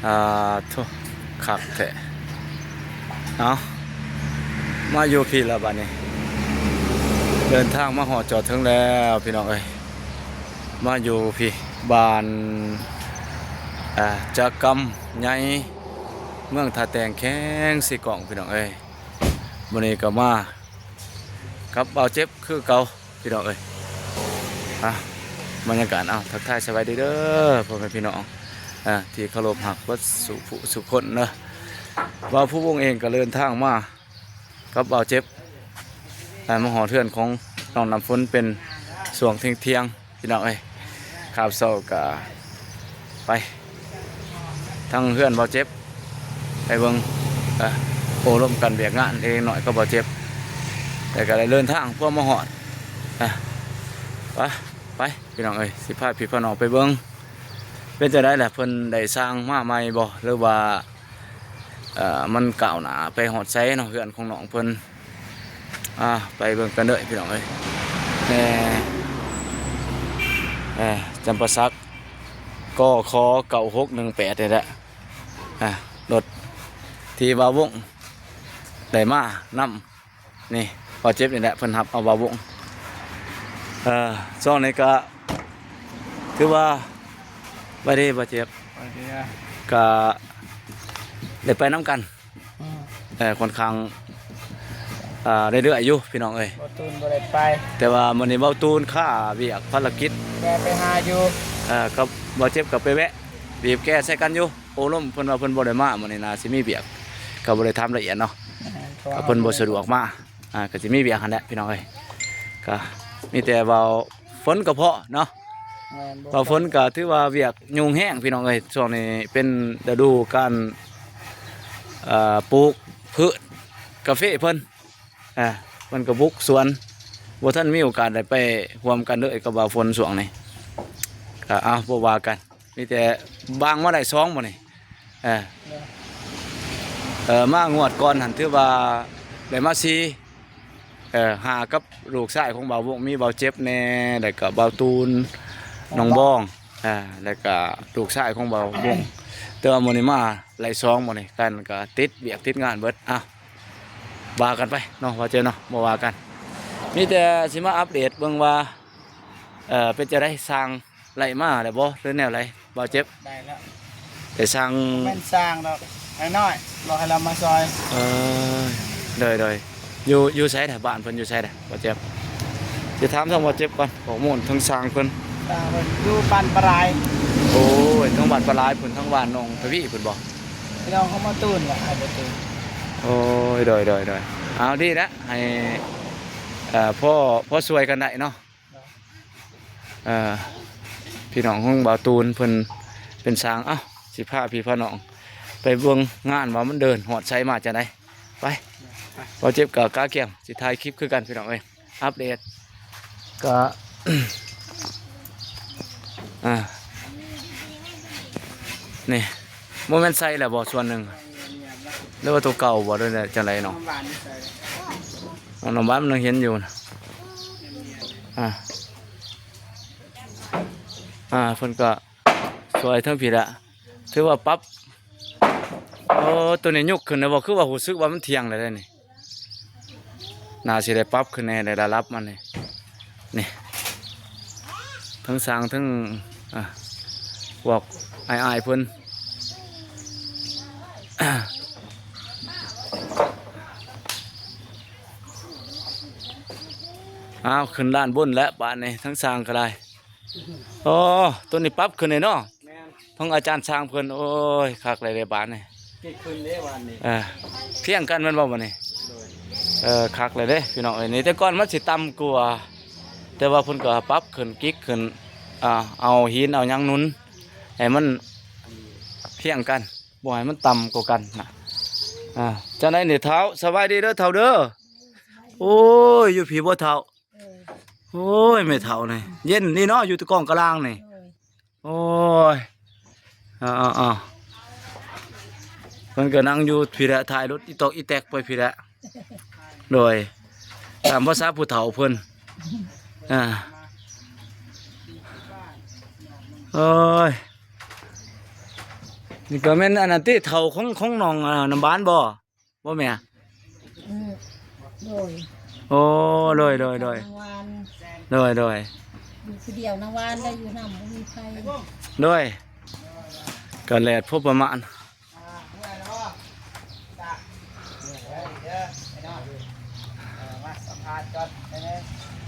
ອາໂທ້ ຄັກແທ້. ເອົາ ມາຢູ່ພີ້ລະບາດນີ້ ເດີນທາງມາຮອດຈອດເຖິງແລ້ວພີ່ນ້ອງເອີຍ. ມາຢູ່ພີ້ ບ້ານ ອາ ຈະກຳໃຫຍ່ ເມືອງທ່າແຕງ ແຂວງເຊກອງ ພີ່ນ້ອງເອີຍ. ມື້ນີ້ກໍມາກັບບ່າວເຈັບຄືເກົ່າ ພີ່ນ້ອງເອີຍ. ອ່ະ ບັນຍາກາດ ເອົາ ທັກທາຍສະບາຍດີເດີ ພໍ່ແມ່ພີ່ນ້ອງ ອ່າ ທີ່ເຄົາລົບຮັກເບິດສູ່ຜູ້ສູ່ຄົນເດີ. ບ່າວພູວົງເອງກໍເດີນທາງມາກັບບ່າວເຈັບ ອ່າ ມາຮອດເຮືອນຂອງນ້ອງນ້ຳຝົນເປັນຊ່ວງທ່ຽງໆ ພີ່ນ້ອງເອີຍ. ຄາບເຊົ້າກະໄປທາງເຮືອນບ່າວເຈັບ ໄປເບິ່ງ ເອີ ໂອ້ລົມກັນວຽກງານເລັກນ້ອຍກັບບ່າວເຈັບ ແລ້ວກະໄດ້ເດີນທາງພວມມາຮອດ. ອ່ະ ໄປ ໄປ ພີ່ນ້ອງເອີຍ ຊິພາພີ່ພານ້ອງໄປເບິ່ງ ເປັນຈັ່ງໃດລະ ເພິ່ນໄດ້ສ້າງມາໃໝ່ບໍ່ ຫຼືວ່າ ເອີ ມັນກ້າວໜ້າໄປຮອດໃສເນາະ ເຮືອນຂອງນ້ອງເພິ່ນ. ອ່າ ໄປເບິ່ງກັນເດີພີ່ນ້ອງເອີຍ. ແມ່ ເອີ ຈຳປາສັກ ກຂ ເກົ້າຫົກໜຶ່ງແປດ ນີ້ແຫຼະ. ອ່າ ລົດທີ່ບ່າວວົງໄດ້ມານຳ ນີ້ ບ່າວເຈັບນີ້ແຫຼະ ເພິ່ນຮັບເອົາບ່າວວົງ. ເອີ ຊ່ວງນີ້ກະຖືວ່າ ສະບາຍດີບ່າວເຈັບ ສະບາຍດີ. ກະໄດ້ໄປນຳກັນ ອືມ ເອີ ຂ້ອນຂ້າງ ອ່າ ເລື້ອຍໆຢູ່ພີ່ນ້ອງເອີຍ. ບ່າວຕູນບໍ່ໄດ້ໄປ ແຕ່ວ່າມື້ນີ້ບ່າວຕູນຄາວຽກພາລະກິດ ແວ່ໄປຫາຢູ່ ເອີ ກັບບ່າວເຈັບກໍໄປແວະ ບີບແກໃສ່ກັນຢູ່ ໂອ້ລົມ. ເພິ່ນວ່າເພິ່ນບໍ່ໄດ້ມາມື້ນີ້ ໜ້າຊິມີວຽກ ກໍບໍ່ໄດ້ຖາມລະອຽດເນາະ ແມ່ນ ກໍເພິ່ນບໍ່ສະດວກມາ ອ່າ ກໍຊິມີວຽກຫັ້ນແຫຼະພີ່ນ້ອງເອີຍ. ກໍມີແຕ່ບ່າວຝົນກໍພໍເນາະ ແມ່ນ ບ່າວຝົນກໍຖືວ່າວຽກຫຍຸ້ງແຮງພີ່ນ້ອງເອີຍ. ຊ່ວງນີ້ເປັນລະດູການ ເອີ ປູກພືດກາເຟເພິ່ນ ອ່າ ເພິ່ນກໍບຸກສວນ ບໍ່ທັນມີໂອກາດໄດ້ໄປຮ່ວມກັນເລີຍກັບບ່າວຝົນຊ່ວງນີ້. ກໍ ເອົາ ບໍ່ວ່າກັນ ມີແຕ່ບາງມາໄດ້ສອງມື້ນີ້ ເອີ ເອີ ມາງວດກ່ອນຫັ້ນຖືວ່າໄດ້ມາສີ່ ເອີ ຫ້າກັບລູກຊາຍຂອງບ່າວວົງ ມີບ່າວເຈັບແດ່ ແລ້ວກໍບ່າວຕູນ ນ້ອງບອງ ເອີ ແລ້ວກໍລູກຊາຍຂອງບ່າວວົງ. ແຕ່ວ່າມື້ນີ້ມາໄດ້ສອງມື້ນີ້ ກັນກໍຕິດວຽກຕິດງານເບິດ. ອ່ະ ວ່າກັນໄປເນາະ ວ່າເຈົ້າເນາະ ບໍ່ວ່າກັນ ມີແຕ່ຊິມາອັບເດດເບິ່ງວ່າ ເອີ ເປັນຈັ່ງໃດ ສ້າງໄດ້ມາແລ້ວບໍ່ ຫຼືແນວໃດ ບ່າວເຈັບ? ໄດ້ແລ້ວ ໄດ້ສ້າງ ແມ່ນສ້າງດອກ ນ້ອຍໆ ບອກໃຫ້ລາວມາຊ່ອຍ. ເອີ ໂດຍໆ ຢູ່ ຢູ່ໃສລະ ບ້ານເພິ່ນຢູ່ໃສລະ ບ່າວເຈັບ? ຊິຖາມທາງບ່າວເຈັບກ່ອນ ຂໍ້ມູນທາງຊ່າງເພິ່ນ ຊ່າງເພິ່ນຢູ່ບ້ານປະລາຍ. ໂອ້ຍ ທາງບ້ານປະລາຍພຸ້ນ ທາງບ້ານໜອງທະວີພຸ້ນບໍ່? ພີ່ນ້ອງຂອງບ່າວຕູນລະ ອ້າຍບ່າວຕູນ. ໂອ້ຍ ໂດຍໆໆ ເອົາ ດີລະ ໃຫ້ ເອີ ພໍ ພໍຊ່ວຍກັນໄດ້ເນາະ. ເອີ ພີ່ນ້ອງຂອງບ່າວຕູນເພິ່ນເປັນຊ່າງ. ເອົ້າ ຊິພາພີ່ພານ້ອງໄປເບິ່ງງານວ່າມັນເດີນຮອດໃສມາຈັ່ງໃດ. ໄປ ບ່າວເຈັບກໍກະກຽມຊິຖ່າຍຄລິບຄືກັນ ພີ່ນ້ອງເອີຍ ອັບເດດ. ກໍ ອ່າ ນີ້ ບໍ່ແມ່ນໃສ່ແລ້ວບໍ່ ສ່ວນໜຶ່ງ ຫຼືວ່າໂຕເກົ່າບໍ່ ຫຼືຈັ່ງໃດເນາະ? ນ້ຳຫວານມັນຍັງເຫັນຢູ່ນະ. ອ່າ ອ່າ ເພິ່ນກໍຊ່ວຍເທິງພີ້ລະ ຖືວ່າປັບ. ໂອ້ ໂຕນີ້ຍົກຂຶ້ນແລ້ວບໍ່ ຄືວ່າຮູ້ສຶກວ່າມັນທ່ຽງແລ້ວເດ້ນີ້. ໜ້າຊິໄດ້ປັບຂຶ້ນແດ່ໃນລະດັບມັນນີ້ ນີ້ ທັງຊ່າງທັງ ອ່າ ພວກອ້າຍໆເພິ່ນ. ອ້າວ ຂຶ້ນດ້ານບົນແລ້ວບາດນີ້ ທັງຊ່າງກໍໄດ້. ໂອ້ ໂຕນີ້ປັບຂຶ້ນແລ້ວເນາະ. ແມ່ນ ຂອງອາຈານຊ່າງເພິ່ນ. ໂອ້ຍ ຄັກເລີຍເດ້ບາດນີ້ ເກັບຂຶ້ນເດ້ບາດນີ້. ເອີ ພຽງກັນແມ່ນບໍ່ບາດນີ້? ໂດຍ ເອີ ຄັກເລີຍເດ້ພີ່ນ້ອງເອີຍ. ນີ້ແຕ່ກ່ອນມັນຊິຕ່ຳກວ່າ ແຕ່ວ່າເພິ່ນກໍປັບຂຶ້ນ ກິກຂຶ້ນ ອ່າ ເອົາຫີນເອົາຫຍັງໜູນໃຫ້ມັນພຽງກັນ ບໍ່ໃຫ້ມັນຕ່ຳກວ່າກັນນະ. ອ່າ ຈັ່ງໃດນີ້ທ້າວ? ສະບາຍດີເດີທ້າວເດີ. ໂອ້ຍ ຢູ່ພີ້ບໍ່ທ້າວ? ໂອ້ຍ ແມ່ເຖົ້ານີ້ ເຢັນນີ້ເນາະ ຢູ່ແຕ່ກ້ອງກະລາງນີ້. ໂດຍ ໂອ້ຍ ເອົາໆໆ ເພິ່ນກໍນັ່ງຢູ່ພີ້ແຫຼະ ທ້າຍລົດອີຕອກອີແຕກໄປພີ້ແຫຼະ. ໂດຍ ຕາມພາສາຜູ້ເຖົ້າເພິ່ນ. ອ່າ ໂອ້ຍ ນີ້ກໍແມ່ນອັນນັ້ນຕິ ເຖົ້າຂອງ ຂອງນ້ອງ ອ່າ ນ້ຳຫວານບໍ່? ບໍ່ແມ່ນ? ເອີ ໂດຍ ໂອ້ ໂດຍ ໂດຍ ໂດຍ ນາງຫວານ ໂດຍ ໂດຍ ຢູ່ຜູ້ດຽວ ນາງຫວານໄດ້ຢູ່ນຳ ບໍ່ມີໃຜ ໂດຍ ກໍແລດພໍປະມານ.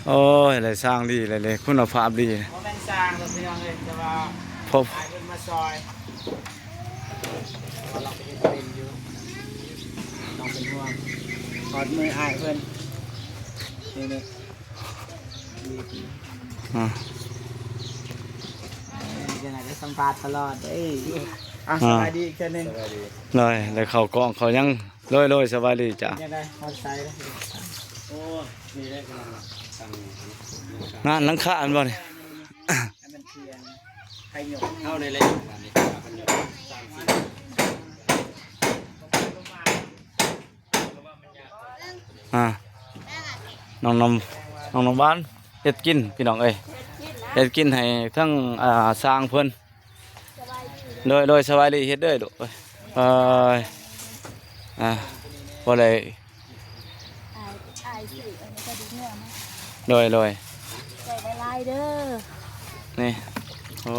ໂອ້ຍ ໄດ້ຊ່າງດີເລີຍ ຄຸນນະພາບດີ ບໍ່ແມ່ນຊ່າງດອກພີ່ນ້ອງເອີຍ ແຕ່ວ່າ ພວກອ້າຍເພິ່ນມາຊ່ອຍ ເພາະວ່າລາວໄປເຮັດເປັນຢູ່ ນ້ອງເປັນຫ່ວງ ກອດມືອ້າຍເພິ່ນ ນີ້ໆ ອ່າ ຈັ່ງໃດກໍສຳພາດຕະຫຼອດເດ້. ອ່ະ ອ່າ ສະບາຍດີອີກເທື່ອໜຶ່ງ ໂດຍ ໄດ້ເຂົ້າກ້ອງເຂົ້າຫຍັງ ໂດຍ ໂດຍ ສະບາຍດີຈ້ະ ຈັ່ງໃດ ຮອດໃສແລ້ວ? ໂອ້ ນີ້ແຫຼະ ກຳລັງສ້າງ ງານຫຼັງຄາແມ່ນບໍ່ນີ້? ໃຫ້ມັນທ່ຽງ ໃຫ້ຍົກ ເອົານີ້ແຫຼະ ບາດນີ້ ອ່າ ນ້ອງນ້ຳ ນ້ອງນ້ຳຫວານເຮັດກິນພີ່ນ້ອງເອີຍ ເຮັດກິນໃຫ້ທັງ ອ່າ ຊ່າງເພິ່ນ ໂດຍ ໂດຍ ສະບາຍດີ ເຮັດເດີລູກ ເອີຍ ອ່າ ບໍ່ໄດ້ ອ້າຍ ອ້າຍຊື້ອັນນີ້ກໍດີເນາະ ໂດຍ ໂດຍ ໃສ່ຫຼາຍໆເດີ ນີ້ ໂອ້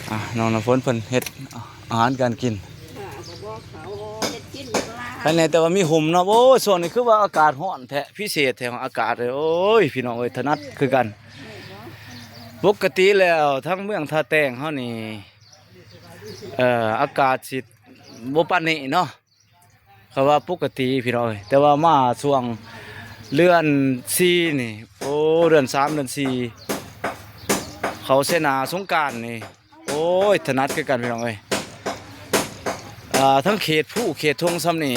ອ່ະ ນ້ອງນ້ຳຝົນເພິ່ນເຮັດອາຫານການກິນ ເຮັດກິນຫຼາຍ ແຕ່ວ່າມີຮົ່ມເນາະ. ໂອ້ຍ ຊ່ວງນີ້ຄືວ່າອາກາດຮ້ອນແທ້ ພິເສດແທ້ ອາກາດເອີຍ ໂອ້ຍ ພີ່ນ້ອງເອີຍ ຖະໜັດຄືກັນ. ປົກກະຕິແລ້ວທາງເມືອງທ່າແຕງເຮົານີ້ ເອີ ອາກາດຊິບໍ່ປານນີ້ເນາະ ເຂົາວ່າປົກກະຕິພີ່ນ້ອງເອີຍ ແຕ່ວ່າມາຊ່ວງເດືອນສີ່ນີ້ ໂອ້ ເດືອນສາມ ເດືອນສີ່ ເຂົ້າໃສ່ໜ້າສົງການນີ້ ໂອ້ຍ ຖະໜັດຄືກັນພີ່ນ້ອງເອີຍ. ອ່າ ທັງເຂດພູເຂດທົ່ງຊ່ຳນີ້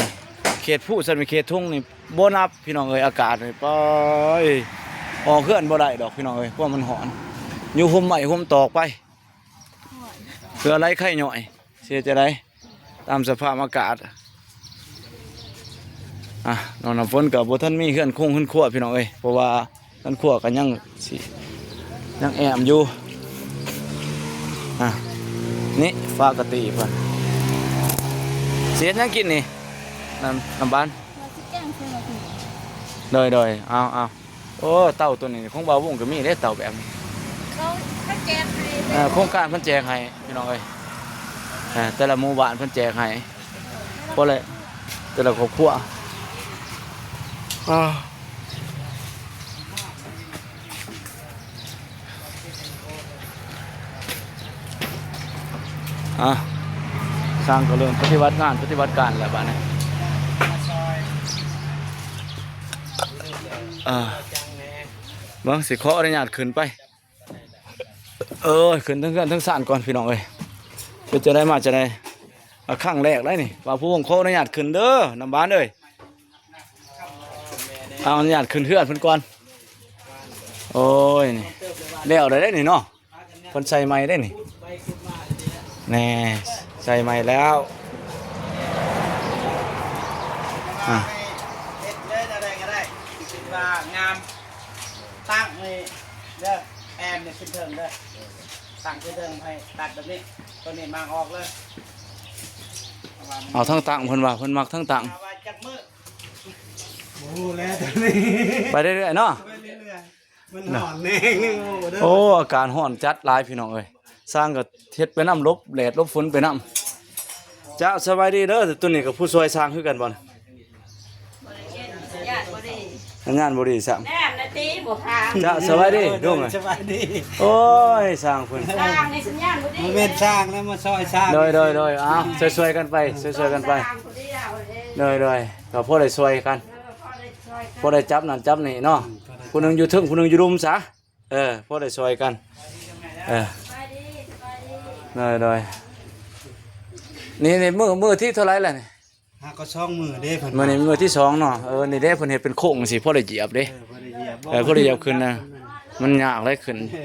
ເຂດພູຊ່ຳນີ້ ເຂດທົ່ງນີ້ບໍ່ນັບພີ່ນ້ອງເອີຍ. ອາກາດນີ້ ປາຍ ອອກເຮືອນບໍ່ໄດ້ດອກພີ່ນ້ອງເອີຍ ພວກມັນຮ້ອນ ຢູ່ຮົ່ມໄມ້ຮົ່ມຕອກໄປ ເຫື່ອໄຫຼໄຄຍ້ອຍ ຊິເຮັດຈັ່ງໃດ ຕາມສະພາບອາກາດ. ອ່ະ ນ້ອງນ້ຳຝົນກໍບໍ່ທັນມີເຮືອນຄົງເຮືອນຄົວພີ່ນ້ອງເອີຍ ເພາະວ່າເຮືອນຄົວກໍຍັງຊິ ຍັງແອ້ມຢູ່. ອ່ະ ນີ້ ຝາກະຕິເພິ່ນ ຊິເຮັດຫຍັງກິນນີ້ ນ້ຳ ນ້ຳຫວານ ວ່າຊິແກງໃສ່ໝາກຫຸ່ງ ໂດຍ ໂດຍ ເອົາ ເອົາ. ໂອ້ ເຕົາຕົວນີ້ຂອງບ່າວວົງກໍມີເດ້ ເຕົາແບບນີ້ ເຂົາ ເຂົາແຈກໃຫ້ ເອີ ໂຄງການເພິ່ນແຈກໃຫ້ພີ່ນ້ອງເອີຍ ເອີ ແຕ່ລະໝູ່ບ້ານເພິ່ນແຈກໃຫ້ ພໍແລ້ວ ແຕ່ລະຄອບຄົວ ອ່າ. ອ່ະ ຊ່າງກໍເລີ່ມປະຕິບັດງານປະຕິບັດການແລ້ວບາດນີ້ ເອີ ເບິ່ງ ຊິຂໍອະນຸຍາດຂຶ້ນໄປ ເອີຍ ຂຶ້ນເທິງເຮືອນເທິງຊານກ່ອນພີ່ນ້ອງເອີຍ. ເປັນຈັ່ງໃດມາຈັ່ງໃດ ອ່ະ ຄັ້ງແລກໄດ໋ນີ້ ວ່າຜູ້ວົງຂໍອະນຸຍາດຂຶ້ນເດີ ນ້ຳຫວານເອີຍ. ເອົາອະນຸຍາດຂຶ້ນເຮືອນເພິ່ນກ່ອນ. ໂອ້ຍ ນີ້ ແລ້ວໄດ້ນີ້ເນາະ ເພິ່ນໃສ່ໃໝ່ໄດ້ນີ້ ແນ່ ໃສ່ໃໝ່ແລ້ວ ອ່າ ເຮັດເດີ ແນວໃດກໍໄດ້ ຄິດວ່າງາມ ຕັ້ງນີ້ເດີ ແອມນີ້ຂຶ້ນເທິງເດີ ຕັ້ງຂຶ້ນເທິງ ໃຫ້ຕັດແບບນີ້ ຕົວນີ້ມາງອອກເລີຍ. ເອົາທັງຕັ້ງ ເພິ່ນວ່າເພິ່ນມັກທັງຕັ້ງ ວ່າຈັກມື້ ບໍ່ຮູ້ແລ້ວ ໄປເລື້ອຍໆເນາະ ໄປເລື້ອຍໆ ມັນຮ້ອນແຮງນີ້ ໂອ້ ອາກາດຮ້ອນຈັດຫຼາຍພີ່ນ້ອງເອີຍ. ຊ່າງກໍເຮັດໄປນຳ ຫຼົບແດດຫຼົບຝົນໄປນຳ. ຈະ ສະບາຍດີເດີ ຕົວນີ້ກໍຜູ້ຊ່ວຍຊ່າງຄືກັນບໍ່? ສັນຍານບໍ່ດີ ສັນຍານບໍ່ດີຊ້ຳ ແນມນະຕິບໍ່ທາງ ຈະ ສະບາຍດີ ໂດຍ ລຸງເອີຍ ສະບາຍດີ. ໂອ້ຍ ຊ່າງເພິ່ນ ຊ່າງໃນສັນຍານບໍ່ດີ ບໍ່ແມ່ນຊ່າງນະ ມາຊ່ອຍຊ່າງ ໂດຍໆໆ. ເອົາ ຊ່ວຍໆກັນໄປ ຊ່ວຍໆກັນໄປ ຊ່າງຜູ້ດຽວເດ້ ໂດຍໆ. ກໍພໍໄດ້ຊ່ວຍກັນ ເອີ ພໍໄດ້ຊ່ວຍກັນ ພໍໄດ້ຈັບນັ້ນຈັບນີ້ເນາະ ອືມ ຜູ້ໜຶ່ງຢູ່ເທິງ ຜູ້ໜຶ່ງຢູ່ລຸ່ມຊະ. ເອີ ພໍໄດ້ຊ່ອຍກັນ ເອີ ສະບາຍດີ ສະບາຍດີ ໂດຍໆ. ນີ້ ນີ້ ມື້ ມື້ທີເທົ່າໃດແລ້ວນີ້? ຫາກໍສອງມື້ເດ້ເພິ່ນ ມື້ນີ້ມື້ທີສອງເນາະ. ເອີ ນີ້ເດ້ ເພິ່ນເຮັດເປັນໂຄ້ງຈັ່ງຊີ້ ພໍໄດ້ຢຽບເດ້ ເອີ ພໍໄດ້ຢຽບ ເອີ ພໍໄດ້ຢຽບຂຶ້ນນະ ມັນຍາກເດ້ຂຶ້ນ ເອີ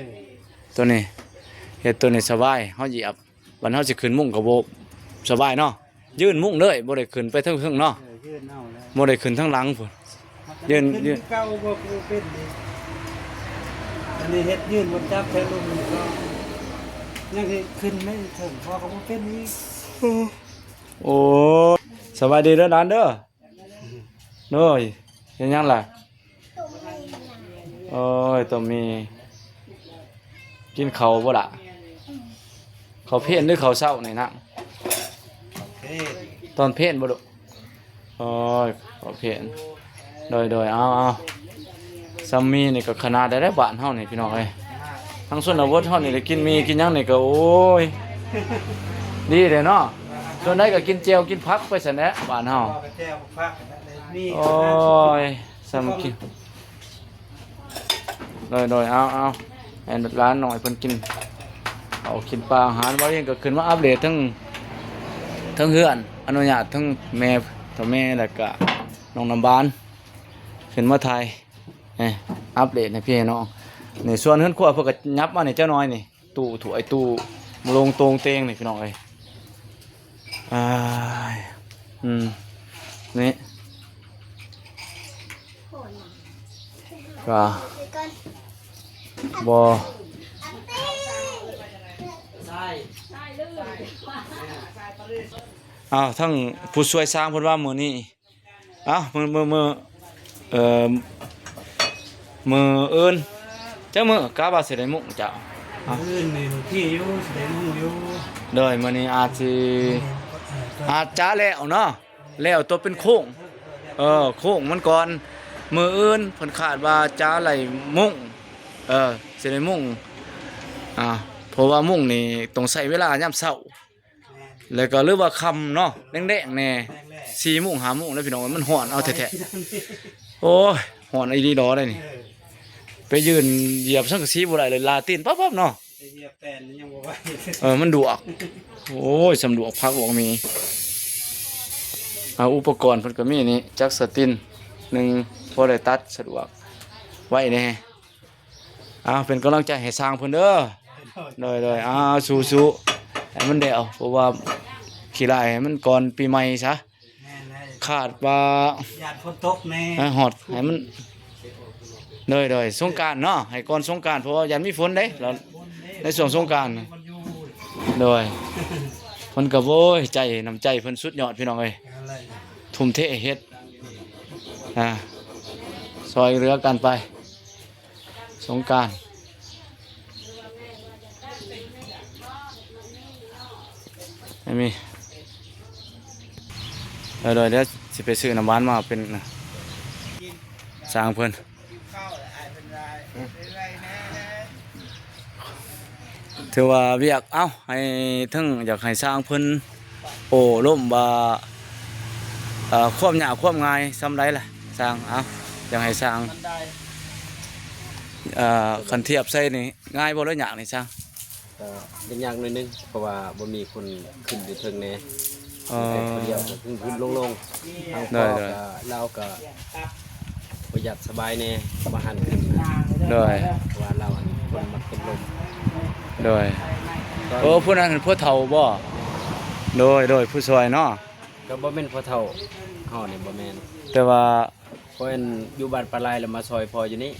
ຕົວນີ້ ເຮັດຕົວນີ້ສະບາຍ ເຮົາຢຽບ ບັດເຮົາຊິຂຶ້ນມຸ້ງກໍບໍ່ສະບາຍເນາະ ຢືນມຸ້ງເລີຍ ບໍ່ໄດ້ຂຶ້ນໄປເທິງເທິງເນາະ ເອີ ຢືນເອົາແລ້ວ ບໍ່ໄດ້ຂຶ້ນທາງຫຼັງພຸ້ນ ເຮົາ ຢືນ ຢືນ ເກົ່າບໍ່ ບໍ່ເປັນອີກ. ອັນນີ້ເຮັດຢືນບໍ່ຈັບແທ້ ລົມນີ້ກໍຍັງເຮັດຂຶ້ນໄດ້ເຖິງ ພໍກໍບໍ່ເປັນອີກ. ໂອ້ ສະບາຍດີເດີຫຼານເດີ. ໂດຍ ເຮັດຫຍັງລະ? ໂອ້ຍ ຕົ້ມໝີ່ ກິນເຂົ້າບໍ່ລະ? ເຂົ້າເພນຫຼືເຂົ້າເຊົ້ານີ້ນະ? ຕອນເພນບໍ່ລູກ? ໂອ້ຍ ເຂົ້າເພນ. ໂດຍ ໂດຍ ເອົາ ເອົາ ຊ່ຳໝີ່ນີ້ກໍຂະໜາດໃດແລ້ວ ບ້ານເຮົານີ້ພີ່ນ້ອງເອີຍ. ທາງຊົນນະບົດເຮົານີ້ໄດ້ກິນໝີ່ກິນຫຍັງນີ້ກໍ ໂອ້ຍ ດີເດ້ເນາະ. ສ່ວນໃດກໍກິນແຈ່ວກິນຜັກໄປຊັ້ນແຫຼະບ້ານເຮົາ. ແຈ່ວຜັກ ໂອ້ຍ ຊ່ຳກິນ. ໂດຍ ໂດຍ ເອົາ ເອົາ ໃຫ້ຫຼານນ້ອຍເພິ່ນກິນເຂົ້າກິນປາອາຫານ. ບ່າວເອງກໍຂຶ້ນມາອັບເດດເທິງ ເທິງເຮືອນ ອະນຸຍາດເທິງແມ່ ເຖົ້າແມ່ ແລ້ວກະນ້ອງນ້ຳຫວານ ຂຶ້ນມາຖ່າຍ ເອີ ອັບເດດໃຫ້ພີ່ໃຫ້ນ້ອງ. ນີ້ສ່ວນເຮືອນຄົວເພິ່ນກໍຫຍັບມານີ້ຈັກໜ້ອຍນີ້ ຕູ້ຖ້ວຍຕູ້ໂລງໂຕ່ງເຕງນີ້ພີ່ນ້ອງເອີຍ. ອ້າຍ ອືມ ນີ້ ກໍບໍ່ ອ້າວ ທັງຜູ້ຊ່ວຍຊ່າງເພິ່ນວ່າມື້ນີ້ ອ້າວ ມື້ ມື້ ມື້ ເອີ ມື້ອື່ນ ຈັກມື້ກະວ່າຊິໄດ້ມຸງເຈົ້າ? ມື້ອື່ນນີ້ໂອເຄຢູ່ ຊິໄດ້ມຸງຢູ່. ໂດຍ ມື້ນີ້ອາດຊິ ເອີ ອາດຈະແລ້ວເນາະ ແລ້ວຕົວເປັນໂຄ້ງ ເອີ ໂຄ້ງມັນກ່ອນ. ມື້ອື່ນເພິ່ນຄາດວ່າຈະໄດ້ມຸງ ເອີ ຊິໄດ້ມຸງ ອ່າ ເພາະວ່າມຸງນີ້ຕ້ອງໃຊ້ເວລາຍາມເຊົ້າ ແມ່ນ ແລ້ວກໍ ຫຼືວ່າຄ່ຳເນາະ ແລງໆແດ່ ແລງໆ ສີ່ໂມງ ຫ້າໂມງແລ້ວພີ່ນ້ອງ ມັນຮ້ອນເອົາແທ້ໆ. ໂອ້ຍ ຮ້ອນອີ່ຫຼີດອກໄດ໋ນີ້ ເອີ ໄປຢືນຢຽບສັງກະສີບໍ່ໄດ້ເລີຍ ລາຕີນປັບໆເນາະ ໄປຢຽບແປ້ນຍັງບໍ່ໄຫວ. ເອີ ມັນດວກ ໂອ້ຍ ສ່ຳດວກຜັກອອກມີ. ເອົາ ອຸປະກອນເພິ່ນກໍມີນີ້ ຈັກສະຕິນໜຶ່ງ ພໍໄດ້ຕັດສະດວກໄວແດ່. ເອົາ ເປັນກຳລັງໃຈໃຫ້ຊ່າງເພິ່ນເດີ. ໂດຍ ໂດຍ ເອົາ ສູ້ໆ ໃຫ້ມັນແລ້ວ ເພາະວ່າຂີ້ລາຍໃຫ້ມັນກ່ອນປີໃໝ່ຊະ. ແມ່ນແລ້ວ ຄາດວ່າຢ້ານຝົນຕົກແດ່ ໃຫ້ຮອດ ໃຫ້ມັນ ໂດຍ ໂດຍ ສົງການເນາະ ໃຫ້ກ່ອນສົງການ ເພາະວ່າຢ້ານມີຝົນເດ້ ແລ້ວໃນຊ່ວງສົງການ. ໂດຍ ເພິ່ນກໍ ໂອ້ຍ ໃຈ ນ້ຳໃຈເພິ່ນສຸດຍອດພີ່ນ້ອງເອີຍ ທຸ່ມເທເຮັດ ອ່າ ຊ່ອຍເຫຼືອກັນໄປ. ສົງການ ໄດ້ມີ ໂດຍ ໂດຍ ດຽວຊິໄປຊື້ນ້ຳຫວານມາເປັນຊ່າງເພິ່ນ. ຖືວ່າວຽກ ເອົ້າ ໃຫ້ເຖິງ ຢາກໃຫ້ຊ່າງເພິ່ນໂອ້ລົມວ່າ ເອີ ຄວາມຍາກຄວາມງ່າຍສ່ຳໃດລະຊ່າງ? ເອົ້າ ຢາກໃຫ້ຊ່າງ ເອີ ຄັນທຽບໃສ່ນີ້ງ່າຍບໍ່ ຫຼືຍາກນີ້ຊ່າງ? ກໍຍັງຍາກໜ້ອຍໜຶ່ງ ເພາະວ່າບໍ່ມີຄົນຂຶ້ນຢູ່ເທິງແດ່. ອໍ ໄປຜູ້ດຽວກໍຂຶ້ນໆລົງໆ ທາງພໍ່ ໂດຍ ກໍລາວກໍບໍ່ຢາກສະບາຍແດ່ ບໍ່ຫັນຂຶ້ນນະ. ໂດຍ ເພາະວ່າລາວຫັ້ນຄົນມັກເປັນລົມ. ໂດຍ ໂອ້ ຜູ້ນັ້ນຜູ້ເຖົ້າບໍ? ໂດຍ ໂດຍ ຜູ້ຊ່ອຍເນາະ. ກໍບໍ່ແມ່ນພໍ່ເຖົ້າເຮົານີ້ ບໍ່ແມ່ນ ແຕ່ວ່າ ເພາະອັນຢູ່ບ້ານປາລາຍ ແລ້ວມາຊ່ອຍພໍ່ຢູ່ນີ້.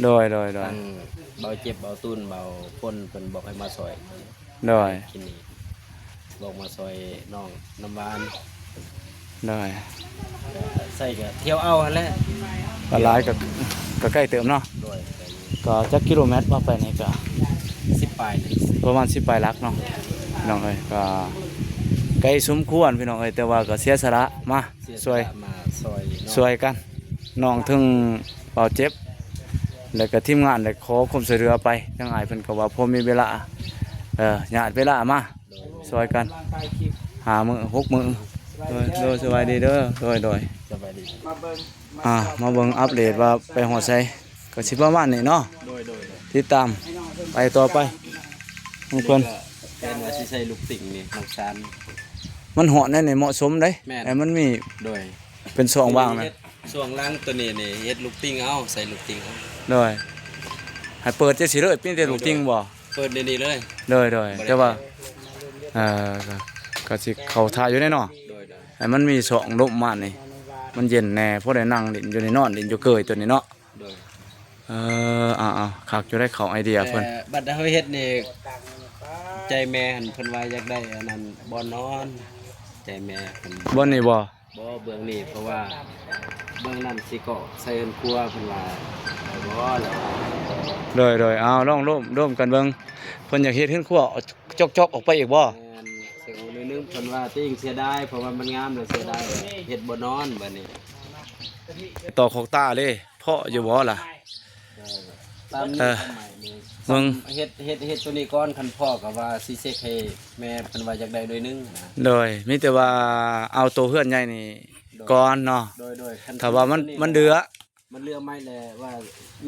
ໂດຍ ໂດຍ ໂດຍ ທັງເບົາເຈັບ ເບົາຕູນ ເບົາຝົນ ເພິ່ນບອກໃຫ້ມາຊ່ອຍ. ໂດຍ ກິນນີ້ ບອກມາຊ່ອຍນ້ອງນ້ຳຫວານ. ໂດຍ ໃສ່ກໍທ່ຽວເອົາຫັ້ນແຫຼະ. ປາລາຍກໍ ກໍໃກ້ເຕີບເນາະ. ໂດຍ ກໍຈັກກິໂລແມັດວ່າໄປນີ້? ກໍສິບປາຍ ປະມານສິບປາຍຫຼັກເນາະ ນ້ອງເອີຍ. ກໍໄກສົມຄວນພີ່ນ້ອງເອີຍ ແຕ່ວ່າກໍເສຍສະຫຼະມາ ເສຍສະຫຼະ ຊ່ວຍ ມາຊ່ອຍເນາະ ຊ່ວຍກັນ. ນ້ອງເຖິງບາດເຈັບ ແລ້ວກໍທີມງານໄດ້ຂໍຄວາມຊ່ວຍເຫຼືອໄປ ທາງອ້າຍເພິ່ນກໍວ່າພໍມີເວລາ ເອີ ຍາດເວລາມາຊ່ວຍກັນ ຫ້າມື້ ຫົກມື້. ໂດຍ ໂດຍ ສະບາຍດີເດີ. ໂດຍ ໂດຍ ສະບາຍດີ. ອ່າ ມາເບິ່ງອັບເດດວ່າໄປຮອດໃສ ກໍຊິປະມານນີ້ເນາະ. ໂດຍ ໂດຍ ໂດຍ ຕິດຕາມໄປຕໍ່ໄປຂອງເພິ່ນ. ແມ່ນວ່າຊິໃສ່ລູກຕິ່ງນີ້ ນ້ຳຊານ ມັນຮ້ອນແນວນີ້ເໝາະສົມເດ້. ແມ່ນ ໃຫ້ມັນມີ ໂດຍ ເປັນຊ່ອງວ່າງນະ. ເຮັດຊ່ວງຫຼັງຕົວນີ້ນີ້ ເຮັດລູກຕິ່ງເອົາ ໃສ່ລູກຕິ່ງເອົາ. ໂດຍ ໃຫ້ເປີດຈັ່ງຊີ້ເລີຍ ມີແຕ່ລູກຕິ່ງບໍ? ເປີດໃນນີ້ເລີຍ. ໂດຍ ໂດຍ ແຕ່ວ່າ ເອີ ກໍ ກໍຊິເຂົ້າທ່າຢູ່ເດ້ເນາະ. ໂດຍ ໂດຍ ໃຫ້ມັນມີຊ່ອງລົມມານີ້. ມັນເຢັນແດ່ ພໍໄດ້ນັ່ງຫຼິ້ນຢູ່ນີ້ ນອນຫຼິ້ນຢູ່ເກີຍໂຕນີ້ເນາະ. ໂດຍ ເອີ ເອົາໆ ຄັກຢູ່ໄດ໋ ເຂົ້າໄອເດຍເພິ່ນ. ແຕ່ບັດເຮົາເຮັດນີ້ ໃຈແມ່ຫັ້ນ ເພິ່ນວ່າຢາກໄດ້ອັນນັ້ນ ບ່ອນນອນ ໃຈແມ່ເພິ່ນ. ບ່ອນນີ້ບໍ່? ບໍ່ ເບື້ອງນີ້ ເພາະວ່າເບື້ອງນັ້ນຊິເກາະໃສ່ເຮືອນຄົວ ເພິ່ນວ່າໄດ້ບໍ່ລະ. ໂດຍໆ ເອົາ ລອງໂລມ ໂລມກັນເບິ່ງ ເພິ່ນຢາກເຮັດເຮືອນຄົວຈອກໆ ອອກໄປອີກບໍ່? ແມ່ນ ເສຍໜ້ອຍໜຶ່ງ ເພິ່ນວ່າຕົວເອງເສຍດາຍ ເພາະວ່າມັນງາມແລ້ວເສຍດາຍ ເຮັດບໍ່ນອນບັດນີ້. ຕໍ່ຂອກຕາເລີຍ ພໍຢູ່ບໍ່ລະ? ເອີ ຕາມນີ້ ເອີ ເບິ່ງ ເຮັດ ເຮັດ ເຮັດໂຕນີ້ກ່ອນ ຄັນພໍກໍວ່າຊິເຊັກໃຫ້ແມ່ ເພິ່ນວ່າຢາກໄດ້ໜ້ອຍໜຶ່ງນະ. ໂດຍ ມີແຕ່ວ່າເອົາໂຕເຮືອນໃຫຍ່ນີ້ ໂດຍ ກ່ອນເນາະ. ໂດຍໆ ຄັນ ຖ້າວ່າມັນ ໂຕນີ້ ມັນເຫຼືອ ມັນເຫຼືອໃໝ່ແລ້ວ ວ່າ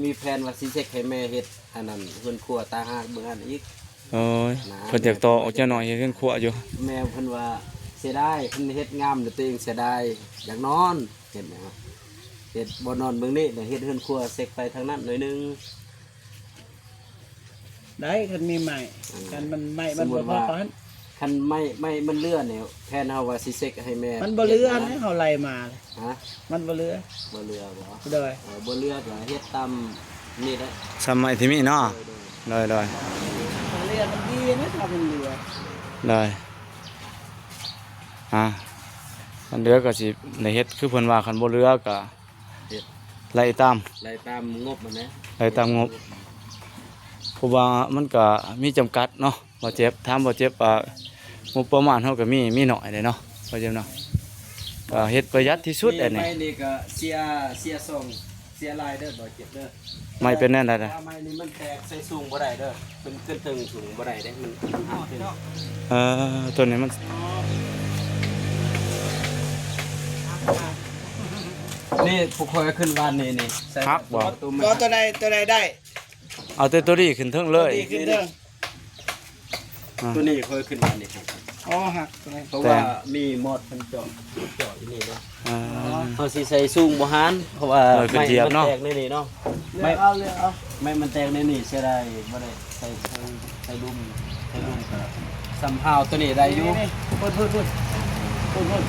ມີແຜນວ່າຊິເຊັກໃຫ້ແມ່ເຮັດອັນນັ້ນ ເຮືອນຄົວຕ່າງຫາກເບື້ອງນັ້ນອີກ. ໂອ້ຍ ນະ ເພິ່ນຢາກຕໍ່ອອກຈັກໜ້ອຍ ເຮັດເຮືອນຄົວຢູ່. ແມ່ເພິ່ນວ່າເສຍດາຍ ຄັນເຮັດງາມແລ້ວຕົວເອງເສຍດາຍ ຢາກນອນ ເຫັນນະ ເຮັດບໍ່ນອນເບິ່ງນີ້ ແລ້ວເຮັດເຮືອນຄົວເຊັກໄປທາງນັ້ນໜ້ອຍໜຶ່ງ. ໄດ້ ຄັນມີໄມ້ ອືມ ຄັນມັນໄມ້ມັນບໍ່ພໍປານ ຄັນໄມ້ ໄມ້ມັນເຫຼືອນີ້ ແຜນເຮົາວ່າຊິເຊັກໃຫ້ແມ່ ມັນບໍ່ເຫຼືອນະ ເຮົາໄລ່ມາ ຮະ ມັນບໍ່ເຫຼືອ ບໍ່ເຫຼືອບໍ່? ໂດຍ ເອີ ບໍ່ເຫຼືອກໍເຮັດຕາມນີ້ແຫຼະ ສ່ຳໄມ້ທີ່ມີເນາະ. ໂດຍໆ ໂດຍໆ ເຫຼືອມັນດີນະ ຖ້າມັນເຫຼືອ. ໂດຍ ອ່າ ມັນເຫຼືອກໍຊິໄດ້ເຮັດຄືເພິ່ນວ່າ ຄັນບໍ່ເຫຼືອກໍ ເຮັດ ໄລ່ຕາມ ໄລ່ຕາມງົບຫັ້ນແຫຼະ ໄລ່ຕາມງົບ ເພາະວ່າມັນກະມີຈຳກັດເນາະ ບ່າວເຈັບ. ຖາມບ່າວເຈັບວ່າ ງົບປະມານເຮົາກະມີ ມີໜ້ອຍເດ້ເນາະ ບ່າວເຈັບເນາະ ກະເຮັດປະຢັດທີ່ສຸດ. ອັນນີ້ ໄມ້ນີ້ກະເສຍ ເສຍຊ່ອງ ເສຍຫຼາຍເດີ ບ່າວເຈັບເດີ. ໄມ້ເປັນແນວໃດລະ? ໄມ້ນີ້ມັນແຕກໃສ່ສູງບໍ່ໄດ້ເດີ ຂຶ້ນ ຂຶ້ນເທິງສູງບໍ່ໄດ້ເດ້ ມັນ ມັນຫັກເດ້. ເອີ ໂຕນີ້ມັນ ນີ້ພວກຂ້ອຍຂຶ້ນວານນີ້ ນີ້ ໃສ່ ຫັກບໍ່? ປະຕູ ບໍ່ ໂຕໃດ ໂຕໃດໄດ້ ເອົາແຕ່ໂຕນີ້ຂຶ້ນເທິງເລີຍ ໂຕນີ້ຂຶ້ນເທິງ. ອ່າ ໂຕນີ້ຂ້ອຍຂຶ້ນວານນີ້ ອໍ ຫັກໂຕນີ້ ເພາະວ່າ ແຕກ ມີມອດເພິ່ນເຈາະ ເຈາະຢູ່ນີ້ເດ້. ອ່າ ເຮົາຊິໃສ່ສູງບໍ່ຫານ ເພາະວ່າ ເອີ ຂຶ້ນຢຽບເນາະ ໄມ້ມັນແຕກໃນນີ້ເນາະ. ເລືອກເອົາ ເລືອກເອົາ ໄມ້ມັນແຕກໃນນີ້ ເສຍດາຍ ບໍ່ໄດ້ໃສ່ ໃສ່ ໃສ່ລຸ່ມ ໃສ່ລຸ່ມກໍສ່ຳຮາວໂຕນີ້ໄດ້ຢູ່. ນີ້ໆ ພຸ້ນໆໆ ພຸ້ນ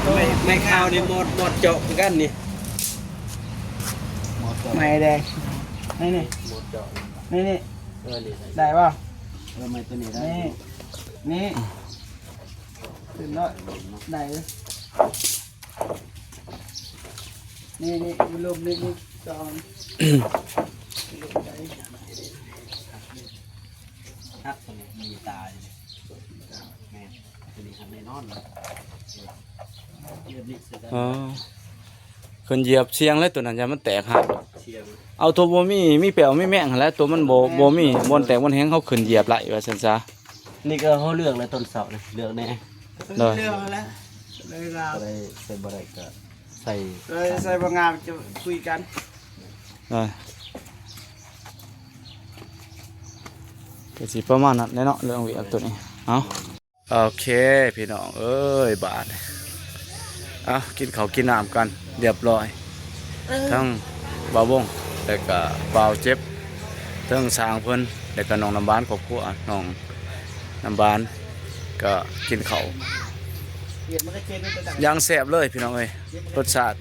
ໆ ໄມ້ ໄມ້ຂາວນີ້ ມອດ ມອດເຈາະຄືກັນນີ້ ມອດເຈາະ ໄມ້ແດງ ນີ້ໆ ມອດເຈາະ ນີ້ໆ ເອີ ນີ້ ໄດ້ບໍ່? ເອີ ໄມ້ໂຕນີ້ໄດ້ຢູ່ ນີ້ ນີ້ ຂຶ້ນເນາະ ໄດ້ເລີຍ. ນີ້ໆ ຢູ່ລຸ່ມນີ້ ນີ້ ສອງ ຫັກໂຕນີ້ມີຕາຢູ່ນີ້ ແມ່ນ ໂຕນີ້ຫັກແນ່ນອນເນາະ ເອີ ອໍ ຂຶ້ນຢຽບສ່ຽງແລ້ວໂຕນັ້ນ ຢ້ານມັນແຕກຫັກ ສ່ຽງ ເອົາໂຕບໍ່ມີ ມີແປ້ວມີແມງຫັ້ນແຫຼະ ໂຕມັນບໍ່ ບໍ່ມີບ່ອນແຕກບ່ອນແຫງ ເຮົາຂຶ້ນຢຽບໄລ່ວ່າຊັ້ນຊະ. ນີ້ກໍເຮົາເລືອກແລ້ວຕອນເຊົ້ານີ້ ເລືອກແນ່ ໂດຍ ເລືອກແລ້ວ ເລືອກແລ້ວ ໃສ່ບໍ່ໄດ້ກໍໃສ່ ເອີ ໃສ່ບໍ່ງາມຈະຄຸຍກັນ ໂດຍ ກໍຊິປະມານນັ້ນແຫຼະເນາະ ເລື່ອງວຽກໂຕນີ້ ເອົາ. ໂອເຄ ພີ່ນ້ອງເອີຍ ບາດນີ້ ເອົາ ກິນເຂົ້າກິນນ້ຳກັນລຽບລ້ອຍ ເອີ ທັງບ່າວວົງ ແລ້ວກະບ່າວເຈັບ ທັງຊ່າງເພິ່ນ ແລ້ວກະນ້ອງນ້ຳຫວານ ຄອບຄົວນ້ອງນ້ຳຫວານ ກະກິນເຂົ້າຢ່າງແຊບເລີຍ ພີ່ນ້ອງເອີຍ. ລົດຊາດ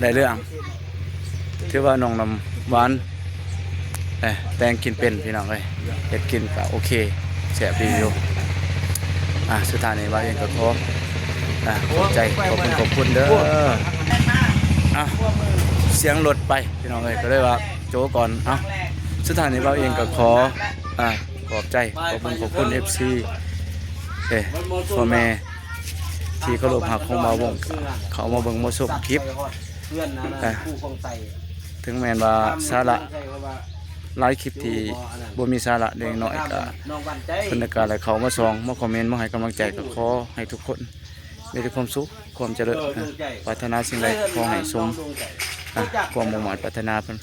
ໄດ້ເລື່ອງ ຖືວ່ານ້ອງນ້ຳຫວານ ເອີ ແຕ່ງກິນເປັນ ພີ່ນ້ອງເອີຍ ເຮັດກິນກໍໂອເຄ ແຊບດີຢູ່. ອ່າ ສຸດທ້າຍນີ້ບ່າວເອງກໍຂໍ ອ່າ ຂອບໃຈ ຂອບຄຸນ ຂອບຄຸນເດີ. ອ່າ ສຽງລົດໄປ ພີ່ນ້ອງເອີຍ ກໍເລີຍວ່າໂຈະກ່ອນ. ເອົ້າ ສຸດທ້າຍນີ້ບ່າວເອງກໍຂໍ ອ່າ ຂອບໃຈ ຂອບຄຸນ ຂອບຄຸນ ເອັຟຊີ ເອີ ພໍ່ແມ່ ທີ່ເຄົາລົບຮັກຂອງບ່າວວົງ ເຂົ້າມາເບິ່ງມາຊົມຄລິບ ເອີ ເຖິງແມ່ນວ່າສາລະ ຫຼາຍຄລິບທີ່ບໍ່ມີສາລະເລັກນ້ອຍ ກໍເພິ່ນກໍໄດ້ເຂົ້າມາສ່ອງ ມາຄອມເມັນ ມາໃຫ້ກຳລັງໃຈ ກໍຂໍໃຫ້ທຸກຄົນມີແຕ່ຄວາມສຸກ ຄວາມຈະເລີນ ປາດຖະໜາສິ່ງໃດຂໍໃຫ້ສົມ ອ່າ ຄວາມມຸ່ງໝາຍປາດຖະໜາເພິ່ນ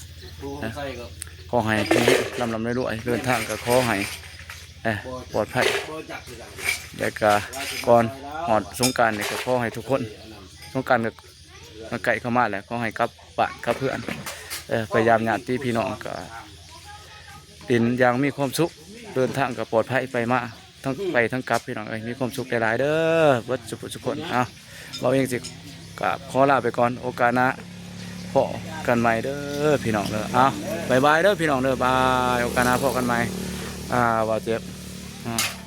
ຂໍໃຫ້ເຮັງໆ ລ່ຳໆ ລວຍໆ ເດີນທາງກໍຂໍໃຫ້ ເອີ ປອດໄພ ແລ້ວກະກ່ອນຮອດສົງການນີ້ກໍຂໍໃຫ້ທຸກຄົນ ສົງການກໍໃກ້ເຂົ້າມາແລ້ວ ຂໍໃຫ້ກັບບ້ານກັບເຮືອນ ເອີ ໄປຢາມຍາດຕິພີ່ນ້ອງ ກໍເປັນຢ່າງມີຄວາມສຸກ ເດີນທາງກໍປອດໄພ ໄປມາທັງໄປທັງກັບ ພີ່ນ້ອງເອີຍ ມີຄວາມສຸກຫຼາຍໆ ເດີ ເບິດສຸຜູ້ສຸຄົນ. ເອົ້າ ເວົ້າເອງຊິ ກາບຂໍລາໄປກ່ອນ ໂອກາດໜ້າພໍ້ກັນໃໝ່ເດີພີ່ນ້ອງເດີ. ເອົາ ບາຍບາຍເດີພີ່ນ້ອງເດີ ບາຍ ໂອກາດໜ້າພໍ້ກັນໃໝ່. ອ່າ ບ່າວເຈັບ ອ່າ